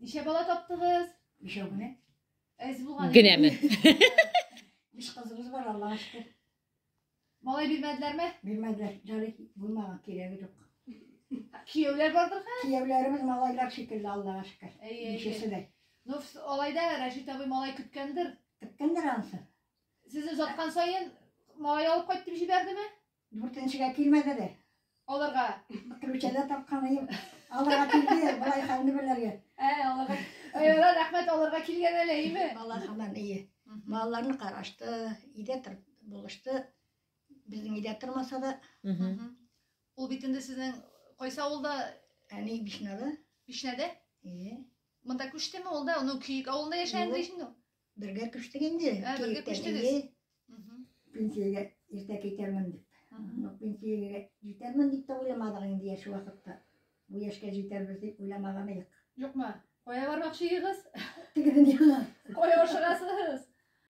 Ничә бала таптыгыз? Бишәү генә. Әз булган. Генәме? Биш кызыбыз бар, Аллага шөкер. Малай бирмәделәрме? Бирмәделәр. Ярый, булмаган, кирәге юк. Кияүләр бардыр хә? Кияүләребез малайлар шикелле, Аллага шөкер. Әйе, әйе. Бишесе дә. Ну, алай да Рәшит абый малай көткәндер. Көткәндер анысы. Сезне озаткан саен малай алып кайт дип җибәрдеме? Дүртенчегә килмәде дә. Алырга. Ключәдә тапкан идем. Алырга килде, болай хәлне белергә. Ә, алырга. Әй, рәхмәт, алырга килгән әле, әйеме? Бала һаман ие. Балаларны карашты, өйдә торып булышты. Безнең өйдә тормаса да. Ул бит инде сезнең кайсы авылда? Әни Бишнәдә. Бишнәдә? Ие. Монда күчтеме ул да? Ну, Көек авылында яшәгән инде ул. Бергә күчтек инде. Ә, бергә күчтегез. Пенсиягә иртә китәрмен дип. Ну, пенсиягә җитәрмен дип тә уйламадык инде яшь вакытта. Бу яшькә җитәрбез дип уйламаган идек. Юкмы? Кая бармакчы идегез? Теге дөньяга. Кая?